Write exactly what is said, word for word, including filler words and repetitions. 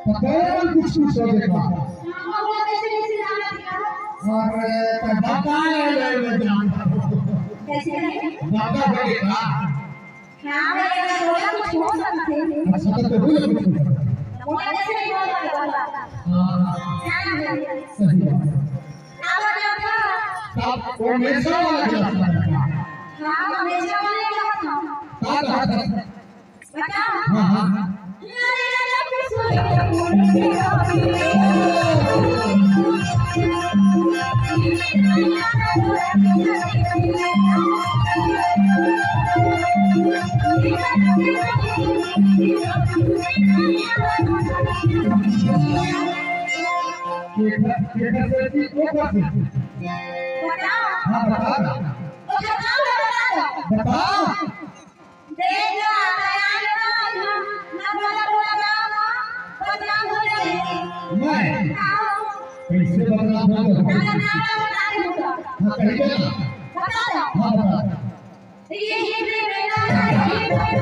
तो कौन कुछ कुछ हो देखा? हाँ, वो कैसे कैसे जाना दिया? और तब का ले ले ले जान। कैसे नहीं? बाबा बोले का? हाँ, बोले का बोला कुछ हो सकते हैं। अच्छा, तो बोले कुछ हो सकते हैं। बोला कैसे नहीं बोला? हाँ। हाँ, हाँ। सही बात है। आप वो मेषा वाला गिलास था। हाँ, वो मेषा वाला गिलास था। का कहा था? बता। हाँ, हाँ। केकर, केकर से थी, केकर से थी? बता। हाँ, बता। बता। देख ला, बयान ला, ना, ना बोला, बोला, ना, ना, बदनाम हो जाएगी। मैं? हाँ। कैसे बदनाम हो जाऊँ? ना, ना, ना, ना, बता दे मुझे। हाँ, कहिए ना। बता दो। हाँ, बता। ये, ये, ये, ये, ये, ये, ये,